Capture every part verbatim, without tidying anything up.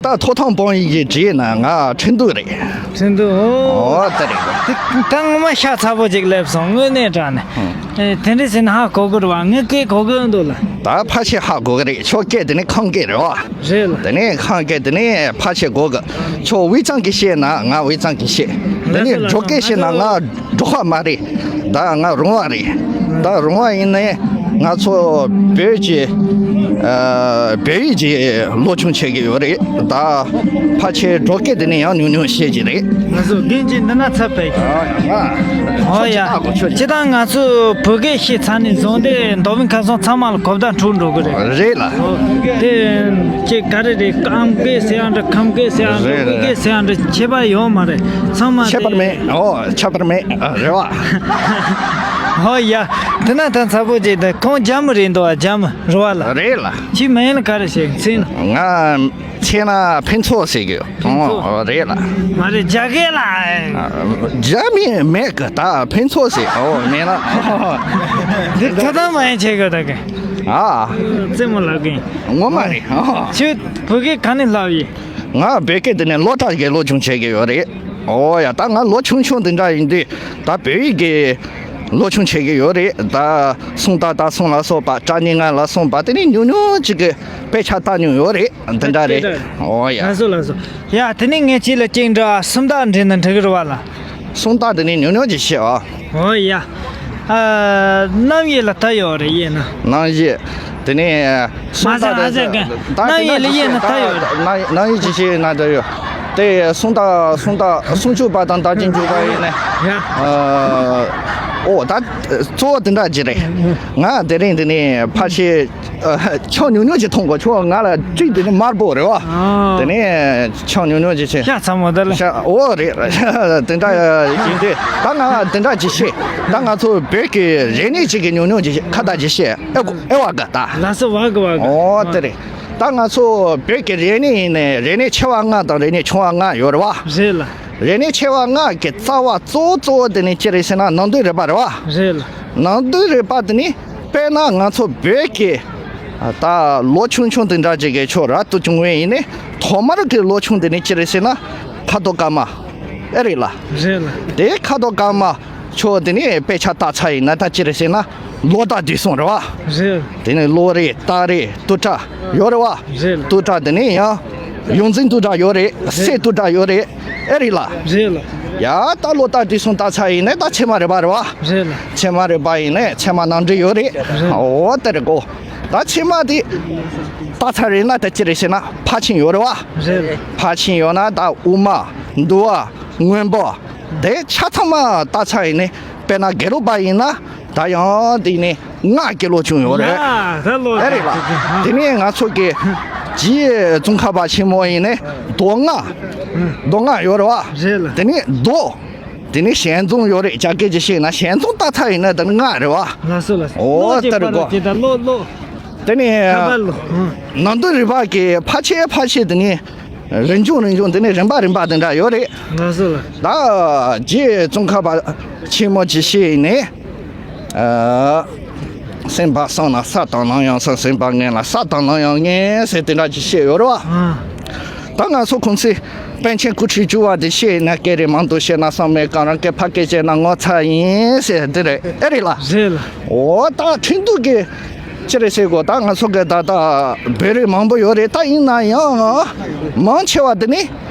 ད་ཐོག་ཐང་བོང་ཡིག་གི་བྲིས་ན་ང་ཁྲིན་ཏུ་རེད། ཁྲིན་ཏུ། ཨོ། ཨོ་དེ་རེད། དེ་ད་ངོ་མ་ཤ་ཚ་པོ་ཅིག་སླེབས་སོང་དངོས་གནས་དྲང་ནས། ཨེ། དེ་འདྲ་ཟེར་ན་ཧ་གོ་གི་རེད་བ། ངས་སྐད་གོ་གི་འདུག་ལ། ད་ཕལ་ཆེར་ཧ་གོ་གི་རེད། ཁྱོད་སྐད་དེ་ནི་ཁམས་སྐད་རེད་བ། རེད་ལ། དེ་ནས་ཁམས་སྐད་དེ་ནས་ཕལ་ཆེར་གོ་གི། ཁྱོད་དབུས་གཙང་གི་བཤད་ན་ང་དབུས་གཙང་གི་བཤད། དེ་ནས་འབྲོག་སྐད་བཤད་ན་ང་འབྲོག་པ་མ་རེད། ད་ང་རོང་བ་རེད། ད་རོང་བ་ཡིན་ནའི་ང་ཚོ་བོད་ཀྱི་ཨ་བོད་ཡིག་གི་སློབ་སྦྱོང་བྱེད་ཀྱི་ཡོད་རེད། ད་ཕལ་ཆེར་འབྲོག་སྐད་དེ་ནས་ཡང་ཉུང་ཉུང་བཤད་ཀྱི་རེད། ང་ཚོ་རྒན་གྱིས་འདི་ན་ཚབ་པའི། ཨོ་ཡ། ཅི་ད་ང་ཚོ་བོད་སྐད་བཤད་ཚར་ནས་བཟུང་སྟེ་མདོ་དབུས་ཁམས་གསུམ་ཚང་མ་ལ་གོ་བརྡ་འཕྲོད་འགྲོ་གི་རེད། རེད་ལ། དེ་ཅིག་ག་རེ་རེད། ཁམས་སྐད་ཟེར་ཡང་འདྲ། ཁམས་སྐད་ཟེར་ཡང་འདྲ། རེད་རེད། དབུས་སྐད་ཟེར་ཡང་འདྲ། ཁྱད་པར་ཡོད་མ་རེད། ཚང་མ་ཁྱད་པར་དེ་མེད། ཨོ་ཁྱད་པར་མེད། ཨ་རེད་བ། ཨོ་ཡ། དེ་ན་ད་ཚ་པོ་ཅིག་ད་ཁོང་རྒྱ་མི་རེད་འདུག་བ། རྒྱ་མི་རེད་བ་ལ། རེད་ལ། ཁྱི་མིང་ལ་ག་རེ་ཞིག་མཚན། ང་མཚན་ན་ཕུན་ཚོགས་ཟེར་གི། ཕུན་ཚོགས། ཨོ་རེད་ལ། མ་རེད། རྒྱ་སྐད་ལ། རྒྱ་མི་མེད་གི། ད་ཕུན་ཚོགས་ཟེར། ཨོ་མེད་ན། འདི་ཐ་ཐང་མ་ཡིན་བྱེད་གི་ད་གི། ཨ། རྩེད་མོ་ལབ་གི། ངོ་མ་རེད། ཨོ། ཁྱོད་བོད་སྐད་ག་ནས་བསླབས་ཡིན། ང་བོད་སྐད་དེ་ནས་སློབ་གྲྭ་གི་སློབ་སྦྱོང་བྱེད་ཀྱི་ཡོད་རེད། ཨོ་ཡ། ད་ང་ལོ་ཆུང་ཆུང་དེ་འདྲ་ཡིན་དུས་ད་བོད་ཡིག་གི་སློབ་སྦྱོང་བྱེད་ཀྱི་ཡོད་རེད། ད་སུམ་རྟགས་དག་གསུམ་ལ་སོགས་པ། གྲངས་ཉི་ལྔ་ལ་སོགས་པ་དེ་ནས་ཉུང་ཉུང་ཅིག་གི་དཔེ་ཆ་ལྟ་མྱོང་ཡོད་རེད། འདི་འདྲ་རེད། ཨོ་ཡ། ལགས་སོ་ལགས་སོ། ཡ། དེ་ནས་ངས་ཁྱེད་ལ་ཅིག་འདྲ་སུམ་རྟགས་འདྲི་ན་འགྲིག་གི་རེད་བ་ལ། སུམ་རྟགས་དེ་ནས་ཉུང་ཉུང་ཅིག་བཤད་ཨ། ཨོ་ཡ། ཨ། རྣམ་དབྱེ་ལ་ད་ཡོད་རེད། དབྱེ་ན། རྣམ་དབྱེ། དེ་ནས་སུམ་མ་ཟད་རྟགས་ཨ་ཟེར་གི། དེ་རྣམ་དབྱེ་ལ་དབྱེ་ན་ད་ཡོད་རེད། རྣམ་དབྱེ་ཅིག་བཤད་ན་ད་ཡོད། དེ་སུམ་རྟགས་སུམ་རྟགས་སུམ་ཅུ་པ་དང་རྟགས་ཅན་འཇུག་པ་ཡིན་ནས། ཡ། ཨ། ཨོ་ད་གཙོ་བོ་དེ་འདྲ་ཅིག་རེད། ང་དེ་རིང་དེ་ནས་ཕལ་ཆེར་ཆང་ཉུང་ཉུང་ཅིག་འཐུང་དགོས། ཁྱོད་ང་ལ་དཀྲིས་དེ་ནི་དམར་པོ་རེད་བ། ཨ། དེ་ནས་ཆང་ཉུང་ཉུང་ཅིག་བྱས། ཤ་ཚ་མོ་ད་ལ། ཤ། ཨོ་རེད་རེད། དེ་འདྲ་ཡིན་དུས་ད་ང་དེ་འདྲ་ཅིག་བཤད། ད་ང་ཚོ་བོད་ཀྱི་རིག་གནས་ཅིག་གི་ཉུང་ཉུང་ཅིག་ཁ་བརྡ་ཅིག་བཤད། ཨེ་གོ་ཨེ་བ་ག་ད། ལགས་སོ། བ་གི་བ་གི། ཨོ་དེ་རེད། ད་ང་ཚོ་བོད་ཀྱི་རིག་གནས་ཡིན་ནའི་རིག་གནས་ཆེ་བ་ལྔ་དང་རིག་གནས་ཆུང་བ་ལྔ་ཡོད་རེད་བ། རེད་ལ། རིག་གནས་ཆེ་བ་ལྔ་གི་རྩ་བ་གཙོ་བོ་གཙོ་བོ་དེ་ནི་ཅི་རེད་ཟེར་ན་ནང་དོན་རིག་པ་རེད་བ། རེད་ལ། ནང་དོན་རིག་པ་དེ་ནི་དཔེར་ན་ང་ཚོ་བོད་ཀྱི་ད་ལོ་ཆུང་ཆུང་དེ་འདྲ་ཅིག་གི་ཆོས་རབ་ཏུ་བྱུང་བའི་ཡིན་ནི་ཐོག་མར་གྱི་ལོ་ཆུང་དེ་ནི་ཅི་རེད་ཟེར་ན་ཁ་དོག་དཀར་དམར་ཨེ་རེད་ལ། རེད་ལ། དེ་ཁ་དོག་དཀར་དམར་ཆོས་དེ་ནི་དཔེ་ཆ་ལྟ་ཚར་ཡིན་ན་ད་ཅི་རེད་ཟེར་ན་ལོ་དང་དུས་གསུམ་རེད་བ། རེད། དེ་ནི་ལོ་རེད། རྟགས་རེད། དུས་དྲུག་ཡོད་རེད་བ། རེད་ལ། དུས་དྲུག་དེ་ནི་ཡང་ཡོངས་འཛིན་དུས་དྲུག་ཡོད་རེད། རེད། སྲས་དུས་དྲུག་ཡོད་རེད། ཨེ་རེད་ལ། རེད་ལ། ཡ་ད་ལོ་དང་དུས་གསུམ་ལྟ་ཚར་ཡིན་ནས་ད་ཕྱེ་མ་རིག་པ་རེད་བ། རེད་ལ། ཕྱེ་མ་རིག་པ་ཡིན་ནས་ཕྱེ་མ་ནང་འདྲེན་ཡོད་རེད། རེད། ཨོ་དེ་རེད་གོ། ད་ཕྱེ་མ་དེ་ལྟ་ཚར་ཡིན་ན་ད་ཅི་རེད་ཟེར་ན་ཕར་ཕྱིན་ཡོད་རེད་བ། རེད་ལ། ཕར་ཕྱིན་ཡོད་ན་ད་དབུ་མ། འདུལ་བ། མངོན་པ། དེ་ཆ་ཚང་མ་ལྟ་ཚར་ཡིན་ནས་དཔེར་ན་དགེ་ལུགས་པ་ཡིན་ན་ད་ཡང་དེ་ནས་སྔགས་ཀྱི་སློབ་སྦྱོང་ཡོད་རེད། ཡ་ད་ལོ་ཨེ་རེད་ལ། དེ་ནས་ང་ཚོ་གི་རྗེ་ཙོང་ཁ་པ་ཆེན་མོ་ཡིན་ནས་མདོ་སྔགས། མདོ་སྔགས་ཡོད་རེད་བ། རེད་ལ། དེ་ནས་མདོ། དེ་ནས་ཞལ་འཛོམས་ཡོད་རེད། རྒྱ་སྐད་ཀྱི་བཤད་ན་ཞལ་འཛོམས་ལྟ་ཚར་ཡིན་ན་དེ་ནི་སྔགས་རེད་བ། ལགས་སོ་ལགས་སོ། ཨོ་ལོ་དེ་རེད་གོ། ཅིག་པར་ཅིག་ད་ལོ་ལོ། དེ་ནས་ཁ་པར་ལོ། ནང་དོན་རིག་པ་གི་ཕལ་ཆེར་ཕལ་ཆེར་དེ་ནས་རིམ་བྱུང་རིམ་བྱུང་དེ་ནས་རིམ་པ་རིམ་པ་དེ་འདྲ་ཡོད་རེད། ལགས་སོ་ལགས། ད་རྗེ་ཙོང་ཁ་པ་ཆེན་མོ་ཅིག་བཤད་ནས། ཨ། སེམས་པ་བསམ་ན་ས་དང་ནམ་ཡང་ས། སེམས་པ་ངན་ན་ས་དང་ནམ་ཡང་ངན་ཟེར་དེ་འདྲ་ཅིག་བཤད་ཡོད་རེད་བ། ཨ། ད་ང་ཚོ་ཁོང་ཚོས་པཎ་ཆེན་སྐུ་ཕྲེང་བཅུ་བ་དེ་བཤད་ན་སྐད་རེ་མང་དུ་བཤད་ན་བསམ་མེད་གང་རང་སྐད་ཕ་སྐད་བྱས་ན་ངོ་ཚ་ཡིན་ཟེར་དེ་རེད། ཨེ་རེད་ལ། རེད་ལ། འོ་ད་ཁྲིན་ཏུ་གི་ཅི་རེད་ཟེར་གོ། ད་ང་ཚོ་གི་ད་ལྟ་བོད་རིགས་མང་པོ་ཡོད་རེད། ད་ཡིན་ན་ཡང་མང་ཆེ་བ་དེ་ནི་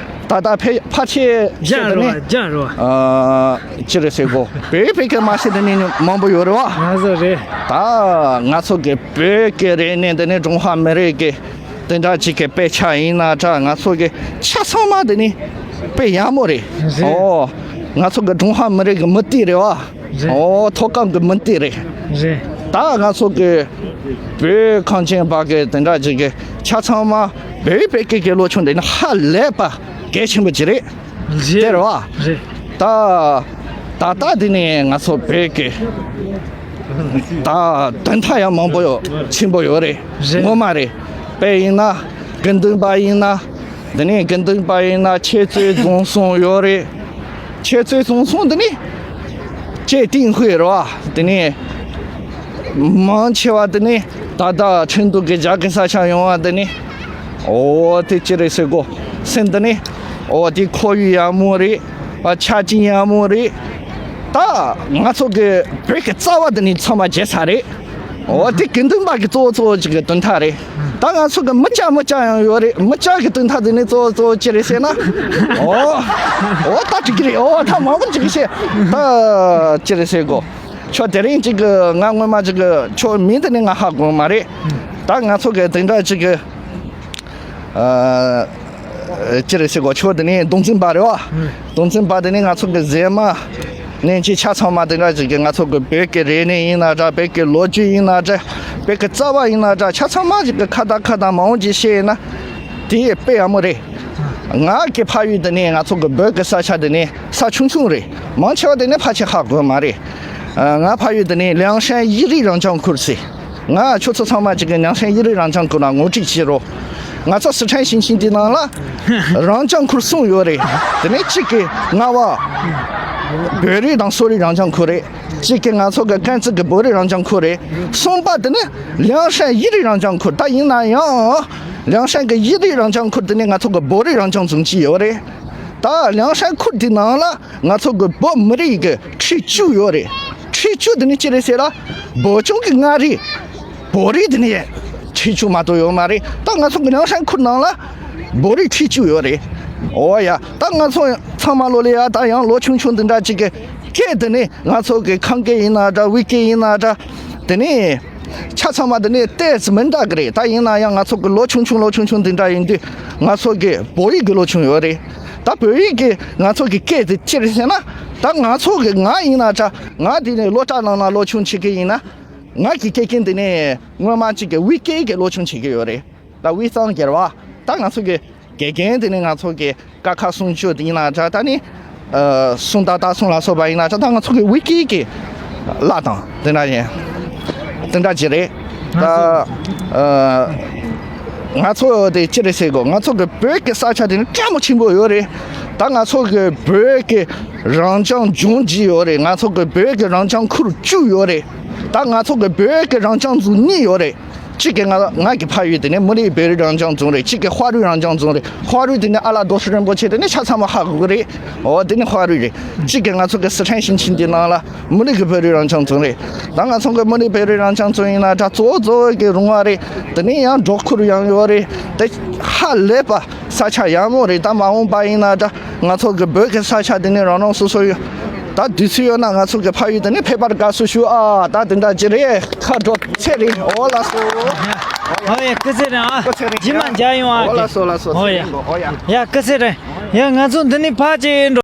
ད་ལྟ་ཕལ་ཕལ་ཆེར་རྒྱ་རེད་བ། རྒྱ་རེད་བ། ཨ། ཅི་རེད་ཟེར་གོ། བོད་ཕལ་སྐད་མ་ཤེས་དེ་ནི་མང་པོ་ཡོད་རེད་བ། ང་ཚོ་རེད། ད་ང་ཚོ་གི་བོད་ཀྱི་རིག་གནས་དེ་ནི་ཀྲུང་ཧྭ་མི་རིགས་ཀྱི་དེ་འདྲ་ཅིག་གི་དཔེ་ཆ་ཡིན་ན་འདྲ། ང་ཚོ་གི་ཆ་ཚང་མ་དེ་ནི་དཔེ་ཡག་མོ་རེད། རེད། ཨོ། ང་ཚོ་གི་ཀྲུང་ཧྭ་མི་རིགས་ཀྱི་མུ་ཏིག་རེད་བ། རེད། ཨོ། མཐོ་སྒང་གི་མུ་ཏིག་རེད། རེད། ད་ང་ཚོ་གི་བོད་གངས་ཅན་པ་གི་དེ་འདྲ་ཅིག་གི་ཆ་ཚང་མ་བོད་ཕལ་སྐད་ཀྱི་སློབ་སྦྱོང་དེ་ནི་ཧ་ལས་པ་གལ་ཆེན་པོ་ཅིག་རེད། རེད། དེ་རེད་བ། རེད། ད་ད་ལྟ་དེ་ནས་ང་ཚོ་བོད་ཀྱི་ད་དོན་དག་ཡང་མང་པོ་ཡོད། ཆེན་པོ་ཡོད་རེད། རེད། ངོ་མ་རེད། དཔེ་ཡིན་ན་དགེ་འདུན་པ་ཡིན་ན། དེ་ནས་དགེ་འདུན་པ་ཡིན་ན་འཆད་རྩོད་རྫོགས་སོང་ཡོད་རེད། འཆད་རྩོད་རྫོགས་སོང་དེ་ནི་ཅེས་ཏིང་ཧུའེ་རེད་བ། དེ་ནས་མང་ཆེ་བ་དེ་ནི་ད་ལྟ་ཁྲིན་ཏུ་གི་རྒྱ་གི་ས་ཆ་ཡོང་བ་དེ་ནི། ཨོ་དེ་ཅི་རེད་ཟེར་གོ། སེམས་འདི་ནི་ཨོ་དེ་ཁོར་ཡུག་ཡག་མོ་རེད། ཨ་ཆ་རྐྱེན་ཡག་མོ་རེད། ད་ང་ཚོ་གི་བོད་ཀྱི་རྩ་བ་འདི་ནི་ཚང་མ་བརྗེད་ཚར་རེད། ཨོ་དེ་དགེ་འདུན་པ་གི་གཙོ་བོ་གཙོ་བོ་ཅིག་གི་དོན་དག་རེད། ད་ང་ཚོ་གི་མི་སྐྱ་མི་སྐྱ་ཡང་ཡོད་རེད། མི་སྐྱ་གི་དོན་དག་འདི་ནི་གཙོ་བོ་གཙོ་བོ་ཅི་རེད་ཟེར་ན། ཨོ་ཨོ་ད་འགྲིག་གི་རེད། ཨོ་ད་མང་པོ་འགྲིག་གི་ཤེས། ད་ཅི་རེད་ཟེར་གོ། ཁྱོད་དེ་རིང་ཅིག་གི་ང་སྔོན་མ་ཅིག་གི་ཁྱོད་མིང་དེ་ནི་ང་ཧ་གོ་མ་རེད། ད་ང་ཚོ་གི་དེ་འདྲ་ཅིག་གི་ཨ་ཅི་རེད་ཟེར་གོ། ཁྱོད་དེ་ནི་གདུང་འཛིན་པ་རེད་བ། གདུང་འཛིན་པ་དེ་ནི་ང་ཚོ་གི་གཟེ་མ་ནས་ཅི་ཆ་ཚང་མ་དེ་འདྲ་ཅིག་གི་ང་ཚོ་གི་བོད་ཀྱི་རིག་གནས་ཡིན་ན་འདྲ། བོད་ཀྱི་ལོ་རྒྱུས་ཡིན་ན་འདྲ། བོད་ཀྱི་རྩ་བ་ཡིན་ན་འདྲ། ཆ་ཚང་མ་ཅིག་གི་ཁ་བརྡ་ཁ་བརྡ་མང་པོ་ཅིག་བཤད་ཡིན་ན་དེ་དཔེ་ཡག་མོ་རེད། ང་གི་ཕ་ཡུལ་དེ་ནི་ང་ཚོ་གི་བོད་ཀྱི་ས་ཆ་དེ་ནི་ས་ཆུང་ཆུང་རེད། མང་ཆེ་བ་དེ་ནི་ཕལ་ཆེར་ཧ་གོ་མ་རེད། ཨ་ང་ཕ་ཡུལ་དེ་ནི་ལིའང་ཧྲན་དབྱིས་རིགས་རང་སྐྱོང་ཁུལ་ཟེར། ང་ཁྱོད་ཚོ་ཚང་མ་ཅིག་གི་ལིའང་ཧྲན་དབྱིས་རིགས་རང་སྐྱོང་ཁུལ་ལ་ངོ་སྤྲོད་བྱེད་རོགས། ང་ཚོ་སི་ཁྲོན་ཞིང་ཆེན་དེ་ནང་ལ་རང་སྐྱོང་ཁུལ་གསུམ་ཡོད་རེད། དེ་ནི་གཅིག་གི་རྔ་བ་བོད་རིགས་དང་སོག་རིགས་རང་སྐྱོང་ཁུལ་རེད། གཅིག་གི་ང་ཚོ་གི་དཀར་མཛེས་ཀྱི་བོད་རིགས་རང་སྐྱོང་ཁུལ་རེད། གསུམ་པ་དེ་ནི་ལིའང་ཧྲན་དབྱིས་རིགས་རང་སྐྱོང་ཁུལ། ད་ཡིན་ན་ཡང་ལིའང་ཧྲན་གྱི་དབྱིས་རིགས་རང་སྐྱོང་ཁུལ་དེ་ནི་ང་ཚོ་གི་བོད་རིགས་རང་སྐྱོང་རྫོང་གཅིག་ཡོད་རེད། ད་ལིའང་ཧྲན་ཁུལ་དེ་ནང་ལ་ང་ཚོ་གི་བོད་མི་རིགས་ཀྱི་ཁྲི་བཅུ་ཡོད་རེད། ཁྲི་བཅུ་དེ་ནི་ཅི་རེད་ཟེར་ལ། བོད་ལྗོངས་ཀྱི་མངའ་རིས་བོད་རིགས་དེ་ནི་ཁྲི་བཅུ་མ་གཏོགས་ཡོད་མ་རེད། ད་ང་ཚོ་གི་ལིའང་ཧྲན་ཁུལ་ནང་ལ་བོད་རིགས་ཁྲི་བཅུ་ཡོད་རེད། ཨོ་ཡ། ད་ང་ཚོ་ཚང་མ་ལོ་ལེ་ཡ་ད་ཡང་ལོ་ཆུང་ཆུང་འདི་འདྲ་ཅིག་གི་སྐད་དེ་ནི་ང་ཚོ་གི་ཁམས་སྐད་ཡིན་ན་འདྲ། དབུས་སྐད་ཡིན་ན་འདྲ། དེ་ནི་ཆ་ཚང་མ་དེ་ནི་ཏོག་ཙམ་མི་འདྲ་གི་རེད། ད་ཡིན་ན་ཡང་ང་ཚོ་གི་ལོ་ཆུང་ཆུང་ལོ་ཆུང་ཆུང་འདི་འདྲ་ཡིན་དུས་ང་ཚོ་གི་བོད་ཡིག་གི་ལོ་ཆུང་ཡོད་རེད། ད་བོད་ཡིག་གི་ང་ཚོ་གི་སྐད་དེ་ཅི་རེད་ཟེར་ན། ད་ང་ཚོ་གི་ང་ཡིན་ན་འདྲ། ང་དེ་ནི་སློབ་གྲྭ་ནང་ན་ལོ་ཆུང་བྱེད་ཀྱི་ཡིན་ན། ང་གི་དགེ་རྒན་དེ་ནི་སྔོན་མ་གཅིག་གི་དབུས་སྐད་ཀྱི་སློབ་སྦྱོང་བྱེད་ཀྱི་ཡོད་རེད། ད་དབུས་གཙང་སྒེར་བ། ད་ང་ཚོ་གི་དགེ་རྒན་དེ་ནི་ང་ཚོ་གི་ཀ་ཁ་གསུང་ཆོས་དེ་ཡིན་ན་འདྲ། ད་ནི་ཨ་གསུང་དང་རྟགས་གསུང་ལ་སོགས་པ་ཡིན་ན་འདྲ། ད་ང་ཚོ་གི་དབུས་སྐད་ཀྱི་བཀླགས་དང་དེ་འདྲ་ཡིན། དེ་འདྲ་ཅིག་རེད། ད་ཨ་ང་ཚོ་དེ་ཅི་རེད་ཟེར་གོ། ང་ཚོ་གི་བོད་ཀྱི་ས་ཆ་དེ་ནི་ཕྲ་མོ་ཆེན་པོ་ཡོད་རེད། ད་ང་ཚོ་གི་བོད་ཀྱི་རང་སྐྱོང་ལྗོངས་བཞི་ཡོད་རེད། ང་ཚོ་གི་བོད་ཀྱི་རང་སྐྱོང་ཁུལ་བཅུ་ཡོད་རེད། ད་ང་ཚོ་གི་བོད་ཀྱི་རང་སྐྱོང་རྫོང་གཉིས་ཡོད་རེད། གཅིག་གི་ང་ང་གི་ཕ་ཡུལ་དེ་ནི་མི་རིགས་བོད་རིགས་རང་སྐྱོང་རྫོང་རེད། གཅིག་གི་ཧྭ་རུའི་རང་སྐྱོང་རྫོང་རེད། ཧྭ་རུའི་དེ་ནི་ཨ་ལགས་རྡོ་རྗེ་རིན་པོ་ཆེ་དེ་ནི་ཆ་ཚང་མ་ཧ་གོ་གི་རེད། འོ་དེ་ནི་ཧྭ་རུའི་རེད། གཅིག་གི་ང་ཚོ་གི་སི་ཁྲོན་ཞིང་ཆེན་དེ་ནང་ལ་མི་རིགས་ཀྱི་བོད་རིགས་རང་སྐྱོང་རྫོང་རེད། ད་ང་ཚོ་གི་མི་རིགས་བོད་རིགས་རང་སྐྱོང་རྫོང་ཡིན་ན་འདྲ། གཙོ་བོ་གཙོ་བོ་གི་རོང་བ་རེད། དེ་ནི་ཡང་སྒྲོག་ཁུལ་ཡང་ཡོད་རེད། དེ་ཧ་ལས་པ་ས་ཆ་ཡག་མོ་རེད། ད་མ་འོངས་པ་ཡིན་ན་འདྲ། ང་ཚོ་གི་བོད་ཀྱི་ས་ཆ་དེ་ནི་རང་རང་སོ་སོ་ཡོད། ད་དུས་ཚོད་ཡོད་ན་ང་ཚོ་གི་ཕ་ཡུལ་དེ་ནི་ཕེབས་པར་དགའ་བསུ་ཞུ་ཨ། ད་དེ་འདྲ་ཅིག་རེད། ཁ་དྲོ་ཚེ་རིང་། ཨོ་ལགས་སོ། ཨོ་ཡ་སྐུ་ཚེ་རིང་ཨ། སྐུ་ཚེ་རིང་། རྗེས་མ་མཇལ་ཡོང་ཨ། ཨོ་ལགས་སོ་ལགས་སོ། ཨོ་ཡ། ཚེ་རིང་གོ། ཨོ་ཡ། ཡ་སྐུ་ཚེ་རིང་། ཡ་ང་ཚོ་འདི་ནས་ཕར་ཅིག་འགྲོ།